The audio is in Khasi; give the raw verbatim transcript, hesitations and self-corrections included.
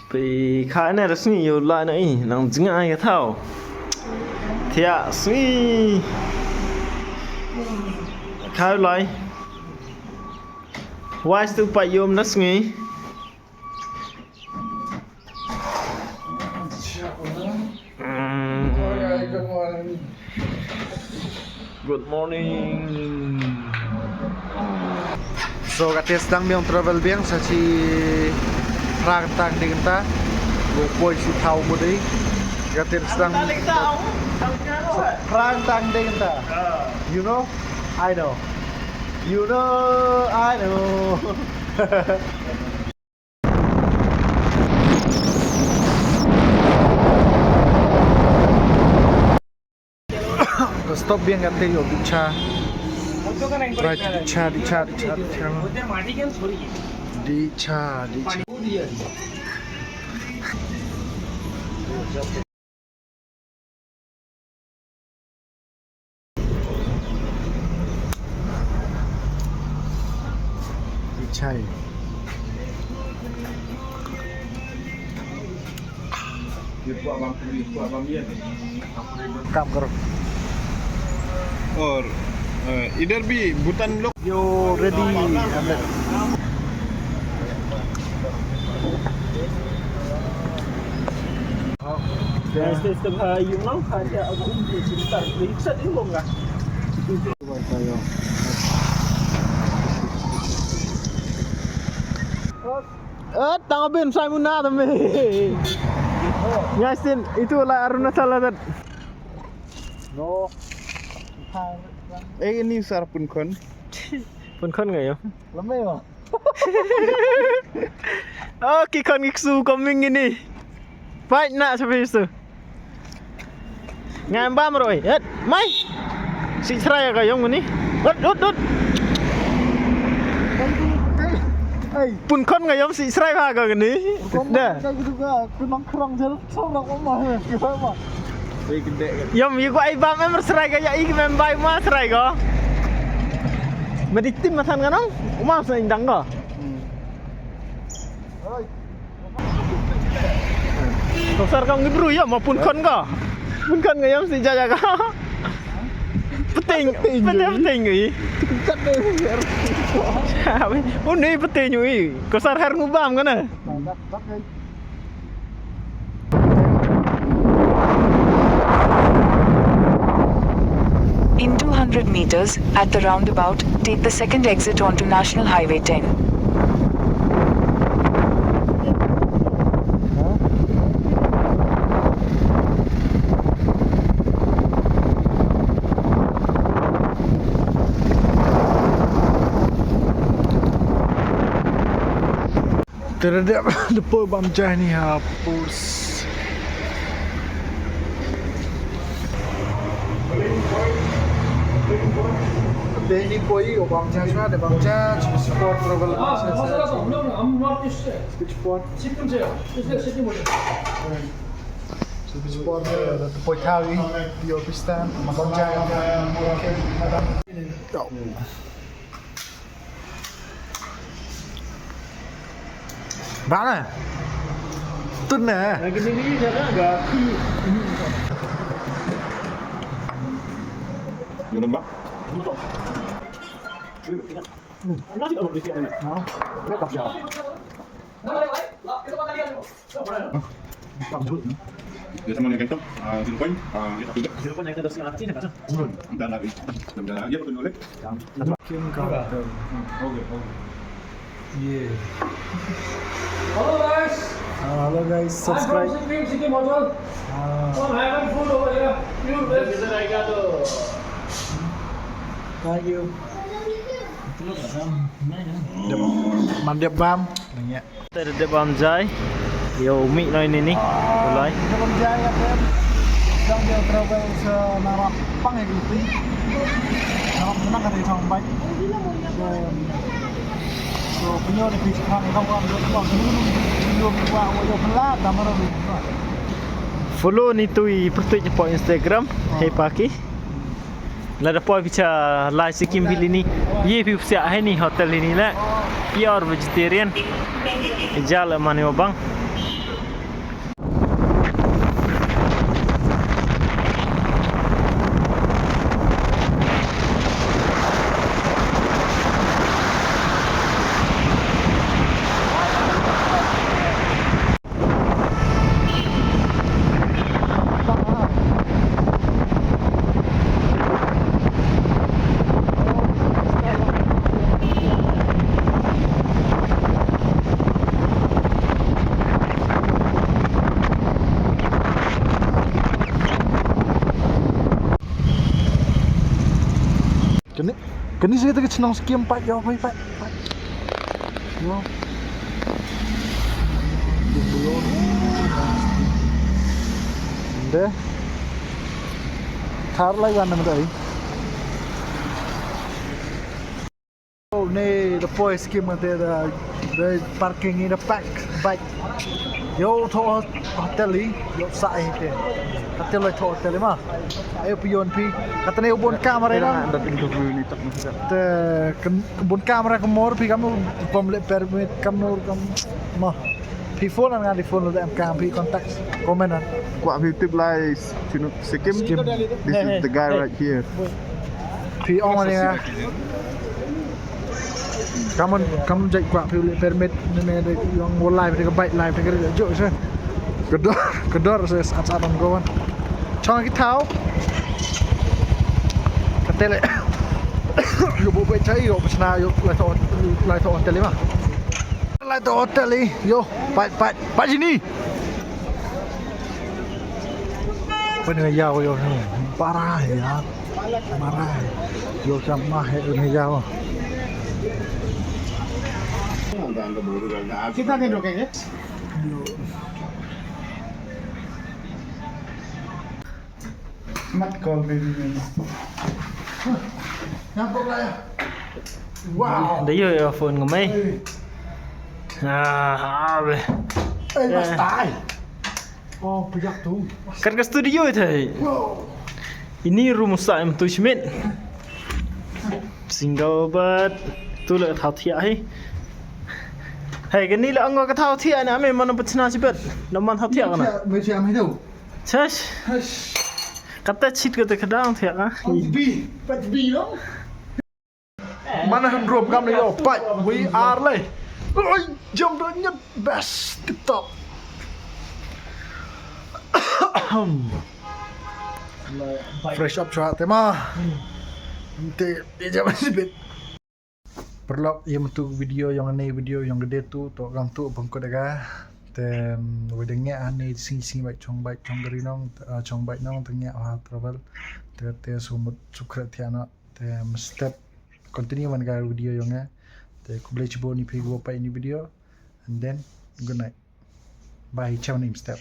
Phi kha ne da sngi ïoh lai na i nang jngai ka thaw. Thiah sngi. Kha lai. Wai stu pa yom na sngi. Mm. Good morning. So, kate sdang biang travel biang sa chi prang tang ding ta. Go poi si thau mo dei. Kate sdang prang tang ding ta. You know? I know. You know, I know. Stop biang kate yo, dicha. Right, dicha, dicha, dicha, dicha. Dicha, dicha. Chai. Kam karo. और, अ, इधर भी भूटान लोग। Yo, ready. Guys, guys, guys, ha, yung nang ha, ya, aku ni, sebentar, bisa dulu nggak? Eh, tang bin sai muna tame. Guys, tin, itu lah Arunachal lah, tat. No. Eh, ini sar pun kon. Pun kon nggak ya? Lemai, Bang. Oh, ki khon ki ksu coming ini. Pait na sa phi su. Ngam bam roi. Et, mai. Si srai ka yong ni. Dut, dut, dut. Hey. Pun khon nga yom si srai ba ka ni. Da. Ka gitu ka, ku nang kurang jalan, kurang rumah, ya. Gimana? Yom, ïa ko ai bam em srai ka, ïa i ki mem bai ma srai ka. Ma di tim ma than ka nong, u ma sa indang ka. Ko sar ka ngi bru yom, ma pun khon ka. Pun khon ka yom si jaja ka. Peting, peting, peting ui. Kat deh. Uni peting ui. Ko sar har ngu bam ka na. In two hundred meters, at the roundabout, take the second exit onto National Highway ten. Te da dep da poi bam jai ni ha pus. Te ni poi o bam jai sha, de bam jai, support travel. Support. Support, eh, da poi thaw i, P O P stand, bam jai. Ba na. Tun na. Dia sama dengan kentang, ah, zero point, ah, dia tak pedas. Zero point yang kita dah siap, nanti dah kacang. Entah lah, eh. Dah, dah, dia betul boleh. Kim Kardashian. Okay, okay. Yeah. Hello guys. Ah, hello guys, I'm from subscribe. Sikkim, Sikkim Hotel. Ah. Some heaven food over here. Pure veg. Thank you. Dep, man dep bam. Nanya. Te da dep bam jai. Ïa u mih noi ni ni. U lai. Dep bam jai ïa phi. Dang ïa travel sa Narapang ïa phi. Narapang menang kata ïa thang bai. So, pynïoh ni phi sa khang ïa thang bai. Follow ni tu i pyrtuit ïa phi Instagram. Hei paki. Lada poi phi cha lai Sikkim phi lini. Ïa phi psiah hei ni hotel hei ni la. Pure vegetarian. Ijal man yo bang. Kani, kani sih kita ke chnong Sikkim pat, yo, pat, pat, pat. Yo. Deh. Thar lai wan nama dai. Oh, ni the boys Sikkim, the, the parking in the back, back. Yo, to hotel i, yo sa i te. Hotel, to hotel i ma. Ayo phi ïoh phi. Kata ne u bun kamera i lang. Te bun kamera ka mor phi kam u pom leh permit kam u kam ma. Phi phone, ngan di phone leh em kam phi contact comment. Kwah phi tip lai Sikkim. This is the guy right here. Phi ong ne. Come on, come on, jai kwah phi leh permit ne, ne, de ong wol lai phi ka bike lai phi ka jo se. Ka dor, ka dor se at at on go on. Chong ki thaw. Ka tele. Yo bo be chai yo, sna yo lai to, lai to hotel i ma. Lai to hotel i yo. Pat, pat, pat sini. Pynïaw yo, para ya. Marai. Yo, sa mah he ni jauh. Kita ni dok eh. Mat call baby ni. Nampak lah ya. Wow. Dah yo, yo phone ngemai. Eh. Ah, abe. Eh, mas tai. Oh, pijak tu. Kan ka studio i thai. Wow. Ini room sa em tu shimit. Single bed. Tu le thaw thiah hi. Hei, kani le angwa ka thaw thiah na me man pachna chibet. Na man thaw thiah kana. Me thiah me tu. Chas. Hush. Kata chit kata kadang thiah ka. Pat bi, pat bi long. Mana hynrop kam ni yo, pat, we are leh. Oi, jam dah nyet best, tip top. Fresh up chwa te ma. Te, te jam sibit. Paralok, ïa mynta video yong ne video yong ka de tu to kam tu bang ko daga. Te, mm, wei da ngi ane sing sing bai chong bai chong gari nong, ah, chong bai nong te ngi ha travel. Te, te sumut subscribe thiah na. Te, mm, step continue man ka video yong nga. Te, khublei chibun ïa phi kiba peit ïa ni video. And then, good night. Bye, chao nim step.